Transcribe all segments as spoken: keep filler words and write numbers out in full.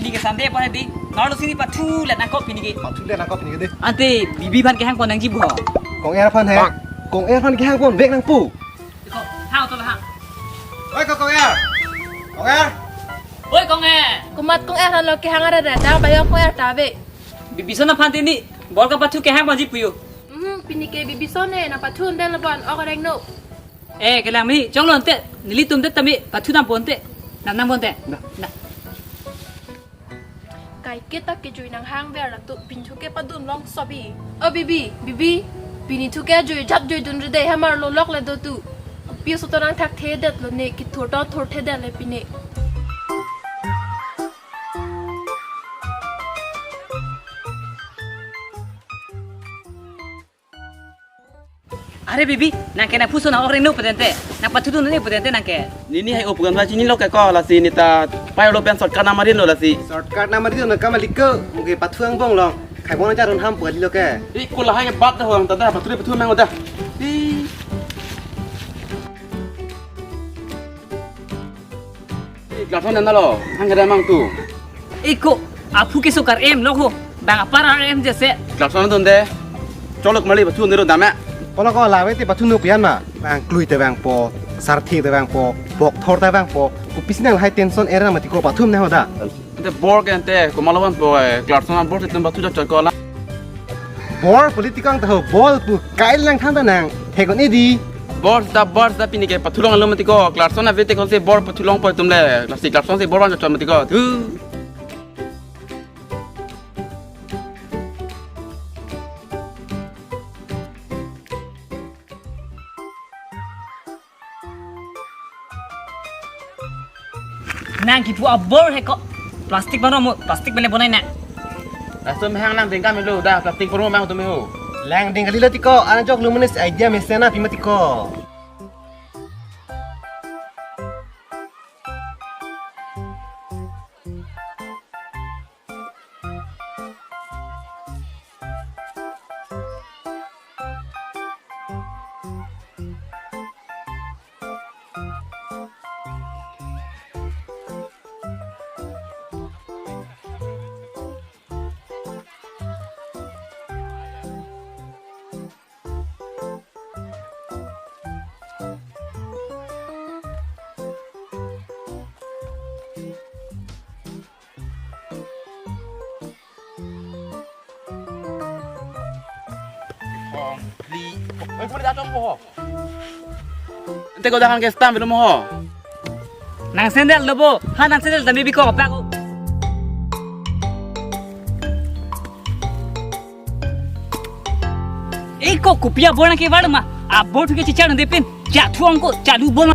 Ke Sunday aphan di, nor lo sini pathu le nangkok pini ke. Pathu le nangkok pini ke de. Ante Bibi aphan kehang pon nangji bo. Kong Er aphan he. Kong Er aphan kehang pon bek nangpo. Ko, hang to hang. Oi, ko Kong Er. Kong Er. Oi, Kong Er. Komat Kong Er lo kehang ara da, da bayo Kong Er ta be. Bibi son aphan tini, bor kapathu kehang ponji pu jo. Hmm, pini ke Bibi son ne, nangpathu un-e lo bon, ok reng no. Eh, kelang mi, choklo ante, nelitum te tame, pathu dam pon te. Dam dam pon te. Dah. Dah. Kaike ta kejui nanghang ver latum pini thu ke padun long sobi. O Bibi, Bibi, pini thu ke jui jap jui dun ride hamar lo lok le do tu. Pi soto nangthakthedet lo ne kithur to thurthedet le pini. Are Bibi, nangke nangphuson nang ok reng no putente, nangpathu dun ne putente nangke. Nini hai o pukan ba chinilo ke ko lasi neta pai lo pen shortcut nang marin lo lasi. Shortcut nang marin lo na kamaliko, muke pathu angbong long. Khai bon charun ham pu kali lo ke. Ih, ko lahai ke bat dah orang tada pathu pathu mang udah. Ih. Ih, Clarkson nang lo, hang kada mang tu. Ih, ko, aphu ke sukar em lo ho, bang apar ar em jese. Clarkson nang dun de. Cholok mali pathu nero dame. Polo ko lave te pathu no pian ma. Bang klui te bang po, sarthi te bang po, bok thor te bang po. Ko pisi nang lahai tension era mati ko pathu nang hoda. Ante bor ke ante, ko malawan po, eh, Clarkson bor te tum pathu chot chot ko la. Bor politik ang taho bol pu kail nang thang ta nang. Thekon edi. Bor ta bor ta pini ke pathu long alo mati ko. Clarkson ave te kon se bor pathu long po tum le. Lasi Clarkson se bor bang chot mati ko. Thu. Nang kipu abor he ko. Plastic bano mo, plastic bane bonai na. Laso mehang lang dengka melo dah plastic poro mang tu meho. Lang dengka lilo tiko, ana jok lumanis idea mesena pima tiko. Ong, li. Oi, pura datang mo ho. Ante ko jangan ke stam belum ho. Nang sandal lo bo. Ha nang sandal tami biko apa ko. Eh, ko kopi abor nang ke var ma. Abor thu ke chichar nang depin. Cha thuang ko chalu bol.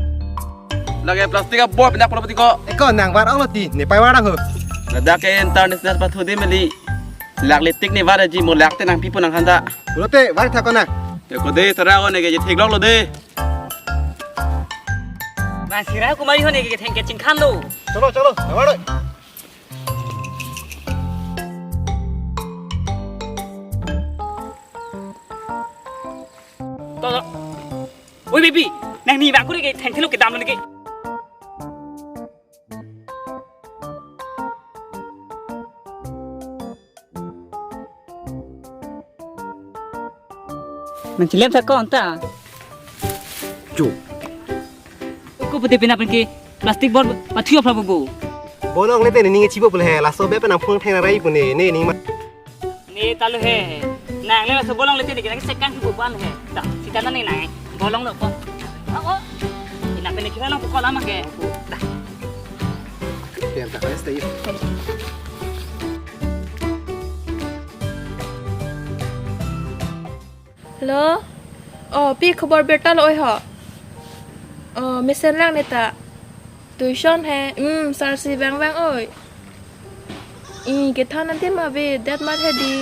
Lake plastic abor pindak polo pati ko. Eko nang var ong lo ti, ne pai var ang ho. Ladak ke international pathu de meli. Lak litik ne var ji mo lak te nang pipo nang handa. Pulote var thako na. Te ko de tara ko ne ke thik lok lo de. Nang sira kumari ho ne ke thengke chingkhan lo. Cholo, cholo, nang var lo. To, to. Oi, Bibi, nang ni bang kuri ke thengthelo ke dam lo ke. Nang chilem thak ko anta. Jo. Ko pute pina pen ke plastic bor pathu apra bo. Bolong le te ni nge chibo pule he, laso be pe nang phung theng rai pune, ne ni ma. Ne talu he. Nang le laso bolong le te ni ke nang sekan ki boban he. Ta, sekan na ni nang. Bolong lo ko. Oh, oh. Ina pe ni kira lo ko lama ke. Ta. Pian ta, stay. Hello? Oh, pi khobor birta lo oi ho. Oh, mesen lang neta. Tuition he. Hmm, sir si bang bang oi. I kethan ante ma be, det mat he di.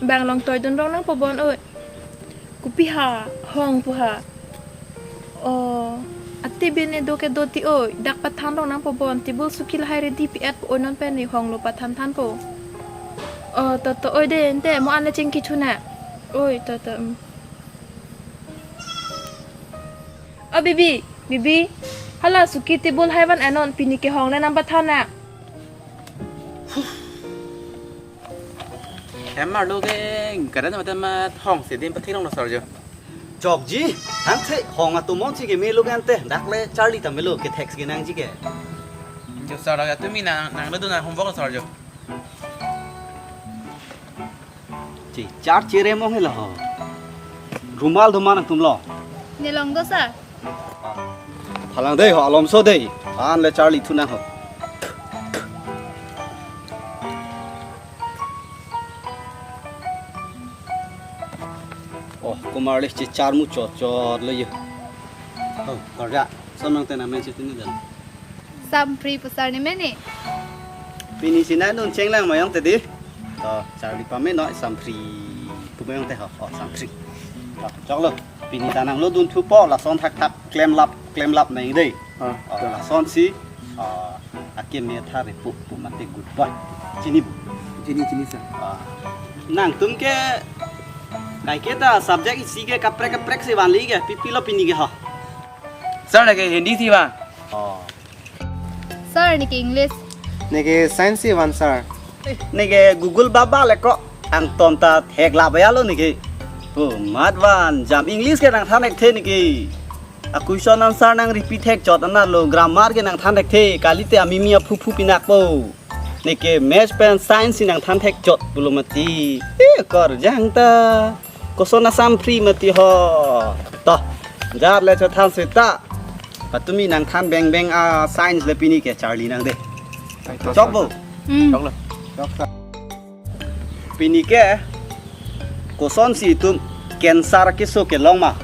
Bang long toi dun rong nang pobon oi. Kopi ha, hong pu ha. Oh, ati bene do ke do ti oi, dak pathan rong nang pobon, table suki lahai ready pi et po oi non pen ni hong lo pathan than po. Oh, to to oi de, ente mo an le chingki chuna. Oi, to to, um. Oh, Bibi, Bibi. Hala suki table hai van anon pini ke hong le nang pathan na. Hem arlo ke garden mate ma hong si adim pathek longlo sir jo. Chokji, thangthe hong atum ong si keme lo kan te, dak le charli ta melo kethek si kenangji ke. Jo sir, ya tumi nang nang do na homework sir jo. Chi, char chere mong hela ho. Rumal do ma nangtum lo. Ne long do sir. Phalang dei ho, alomso dei. An le charli thu nang ho. Oh, kumar le chi charmu chot chot le yo. Oh, korja. Sonong te nangmen si tini dan. Sampri pu sir ne mene. Pini si nang dun chenglang mayong te di. Oh, charli pame noi Sampri pu mayong te ho. Oh, Sampri. Oh, choklo. Pini ta nanglo dun thupo, lason thakthak klemlap klemlap nang dei. Ah, oh, ta. Lason si, ah, akeme tha repu pu mate good boy. Chini bu. Chini, chini sir. Ah. Nangtum ke kaike ta subject isi ke kaprek kaprek si vanli ke, pipi lo pini ke ho. Sir, ne ke Hindi si van. Oh. Sir, ne ke English. Ne ke science si van sir. Ne ke Google baba le ko, angton ta theklap ya lo ne ke. Oh, mat van jam English ke nangthan thekthe ne ke. A question answer nang repeat thek chot anat lo, grammar ke nangthan thekthe, kalite amimi aphu phu pinak po. Ne ke maths pen science si nangthan thek chot pulo mati. Eh, korjang ta. Koson a Sampri mati ho. To, jar le chothan seta. Patumi nangthan beng beng a science le pini ke charli nang dei. Ai, to, chok sir. Bo. Hmm. Choklo. Chok sir. Pini ke koson si itum cancer keso kelong ma,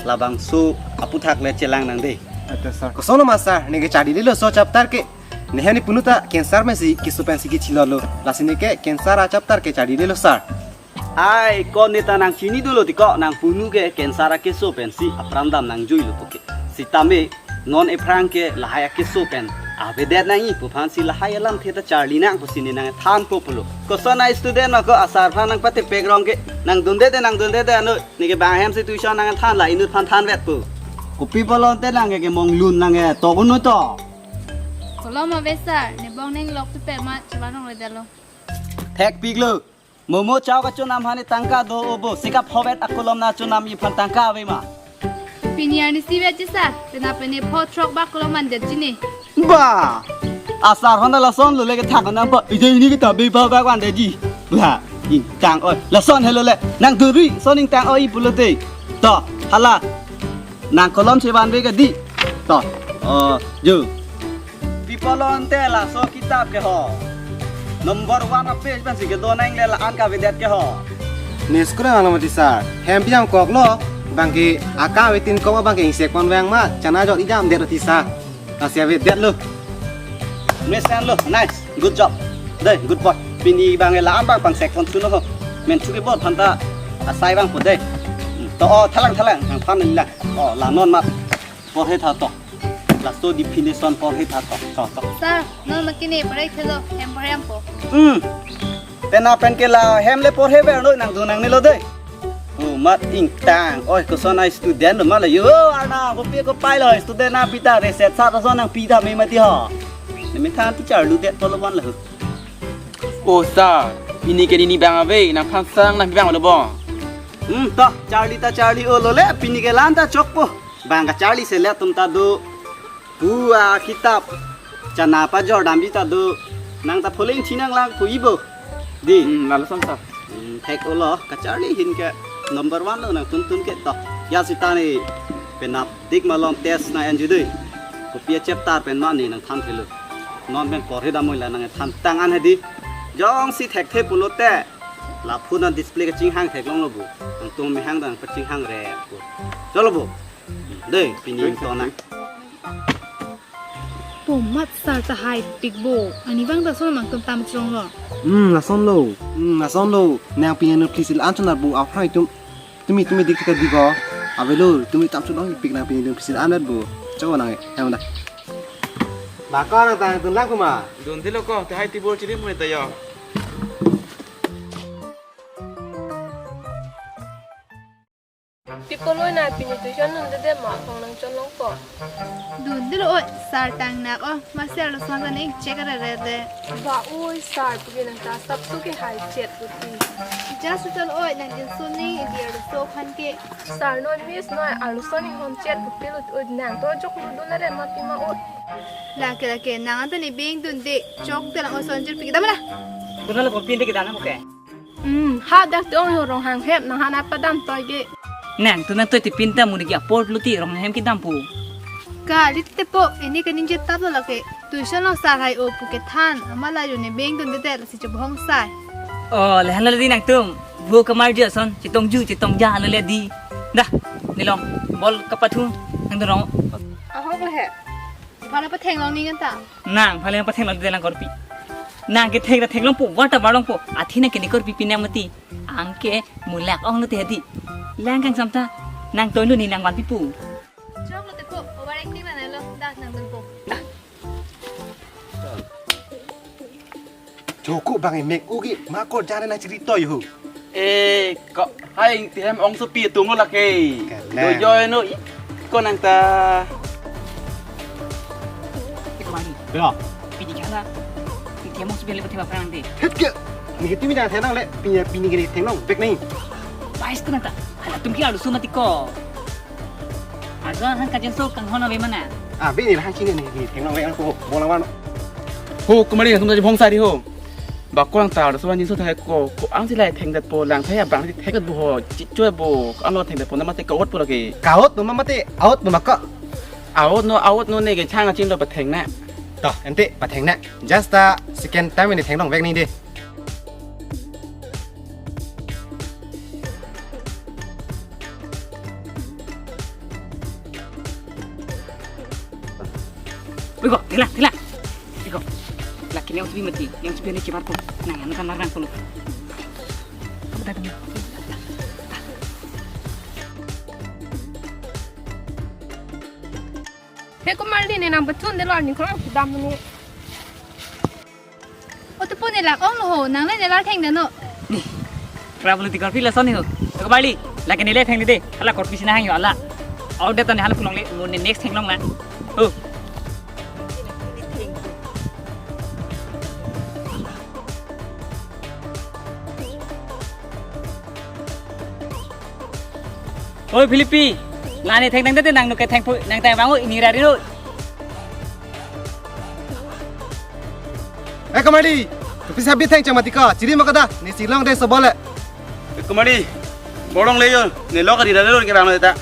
labangso aputhak le chelang nang dei. Ate sir. Koson lo ma sir, ne ke charlilo laso chapter ke. Ne hem ne punu ta cancer pensi keso pensi kechilo lo. Lasi ne ke cancer a chapter ke charlilo sir. Ai, ko ne ta nang chini dolo ti ko, nang punu ke cancer a keso pensi apran dam nang jui lo to ke. Sitame non ephrang ke lahai akeso pen avedet nangji pu aphan si lahai alamthe ta charli nang pusi ne nangthanpo pulo. Koson a student ma ko, a sir aphan nang pate pek rong ke, nang dunde de, nang dunde de ano, ne ke bang hem si tuition nangthan, la inut aphan thanvet pu. Kopi pulote nang ke kemong lun nang ke, to kunu to. Kolom ave sir, ne bong neng lok tu pet ma, chevan rong le dalo. Thekpiklo. Momo chow kachonam aphan ne tangka do obo, sikap hovet akolom nangchonamji aphan tangka ave ma? Pini arnisi vet ji sir, penap pene pho throk ba kolom mandetji ne. Ba! A sir aphan ta lason lo le kethak nang pa, ije ini kita be ba ba mandetji. Ba, ingtang oi, lason helo le, nang duri, son ingtang oi pulote. To, hala, nang kolom chevan ave ke di. To, oh, jo. Pi pulote laso kitap ke ho, number one a page pensi kedo nang le la-an kavedet ke ho. Ne school nang lo mati sir. Hem pi jam koklo, bang ke aka avetin kok abang ke ingsek pon vang ma, chana jot ijam det mati sir. Lasi avedet lo. Mesan lo, nice, good job. Dei, good boy. Pini bang ke la-an bang pangsek pon thuno ho. Menthu ke bor aphan ta asai vangpo dei. To, oh, thalang thalang, nangphan nila. Oh, la non mat. Porhe tha to. Laso definition porhe tha to. To, to. Sir, non makine parai thelo, hem parai ampo. Hmm. Penap pen ke la hem le porhe ver noi, nang dun nangne lo dei. Oh, mat ingtang. Oi, koson a student lo ma la yo, arna kopi kopai lo student na pita reset sa to son nangpi ta me mati ho. Ne me than ti charlu det polo van lo. Oh sir, pini ke nini bang ave, nangphan sang nangpi bang lo bo. Hmm, to, charli ta charli o lo le, pini ke la-an ta chokpo. Bang kacharli se le atum ta do. Pu a kitap chana pajor damji ta do. Nang ta pholing thi nang lang pu ibo. Di. Hmm, lalo son sir. Hmm, thek o lo, kacharli ahin ke number one lo nangtum tun ke to. Ya sita ne penap dik malom test nang-enji dei. Kopi a chapter pen ma ne nangthan thelo. Non pen porhe dam moi la nangthan tang an hedi. Jongsi thekthe pulote. La phone a display kachinghang theklong lo bo. Nangtum mehang dang pachinghang re bo. Cholo bo. Dei, pini to na. Pu mat sir ta haipik bo. Ani bang ta son nangtum tam chrong lo. Hmm, lason lo. Hmm, lason lo. Nang pini nu please la-an chonat bo, aphrang itum. Tumi tumi dik tika di ko. Avelo, tumi tam chonong pik nang pini nu please la-an bo. Cholo nang, hem da. Ba ko nang ta dun lang kuma. Dun thelo ko, te hai tibor chiri mui ta yo. Pi Koloi na pini tuition dunde ma, phone nangchonlongpo. Dundelo oi, sir tangnak o, masi arloso ta nangchek rere de. Ba oi sir, puke nang ta sap tu ke hai chet puti. Just chonlo oi, nang jinsu ni idi arloso aphan ke. Sir noi miss noi arloso ni hom chet puti lut oi, nang to joklo dunre ma pima oi. Lake lake, nang anta ne beng dunde, chokde lang oi, son chet puke damra. Kuna lo pin de ke dana puke. Hmm, ha dak tong yo Ronghang hem, nang hana padam toy ge. Nangtum nangtoi tipin ta muni ke apor pluti Ronghang hem kedam pu. Kali te po, ini ke ninje tap lo lake. Tuition along sir hai o pu kethan, amat la yo ne beng dunde lasi chobhong sai. Oh, le hala di nangtum. Vo kamar ji ason, chetongju, chetongja hala le di. Dah, nelong, bol kapathu, nangtum rong. Ahok le he. Phala pathenglong ning anta. Nang, phala pathenglong de lang korpi. Nang ketheng ta thenglongpo, vata barlongpo. Athi nang kene korpi pinang mati. Anke mulak ong lo te hadi. Lang kangsam ta. Nang toilo ne nang vanpi pu. Choklo te po, overacting mana lo, dah nangdunpo. Joko bang emek ugi makor jane nang chiri toy ho. Eh, ko hai ti hem ongsopi atum lo lake. Kalang. Do joy no i ko nang ta. Iko mani. Ya. Pini kala. Ti hem ongsopi le pathe bapang de. Het ke. Ni ke timi nang thenang le. Pini pini ke thenang bek ni. Bais ko nang ta. Halatum ke arloso mati ko. Arloso han kachinso kanghon ave mana. Ah, be ni la han chini ni, ni thenglong le ko bola wan. Ho, kumari nangtum ta bhong sari ho. Ba ko lang ta arloso wan jinso thai ko, ko ang si lai thengdet po lang thai abang si thengdet bo ho, chichoi bo, ang lo thengdet po na mate ka-ot po lake. Ka-ot no ma mate, out no ma ka. Out no, out no ne ke chang aching lo patheng na. To, ente patheng na. Just a second time ni thenglong vek ni de. Oi, ko, thela, thela. Oi, ko. Lake ne ongsopi mati, ne ongsopi ne chibar ko. Nang, nang kan marang ko lo. He ko Marli ne nang bachun de lo arni khorang kedam ne. O tu po ne lak ong lo ho, nang le ne la thengdet no. Ni. Problem ti korpi lason ni ho. Ko Marli, lake ne le thengdet de. Hala korpi si nahang yo hala. Out de ta ne hala pulong le, mo ne next thenglong na. Ho. Oi Philippi, la ne thengdet de nang nu ke thengpo, nang ta vang o ini rari ro. Eh, Kamali, kopi sabi theng chama tika, chiri ma kada, ne si long de so bole. Eh, Kamali, bolong le yo, ne lo ka di da lo ke rang lo ta.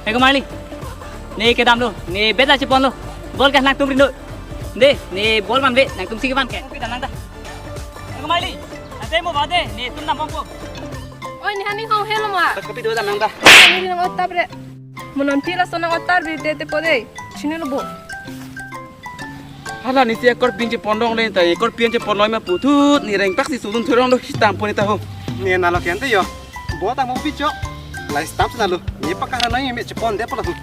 Eh, Kamali, ne kedam lo, ne beta chepon lo, bol ke nangtum rin lo. De, ne bol man ve, nangtum si ke van ke. Pi dan nang ta. Eh, Kamali, ate mo ba de, ne tum nam pon po. Oi, ne hani hong helo ma. Pas kopi do dan nang ta. Ne nang otap re. Mo non ti laso nang otap re de te po de. Chini lo bo. Hala ne si ekor pin chepon dong le ta, ekor pin chepon loi ma puthot ne rengpak si sudun thurong do hitam pon ta ho. Ne na lo kente yo. Bo ta mo pi cho. Lai stamp na lo. Ne pakar na ye me chepon de po la ho.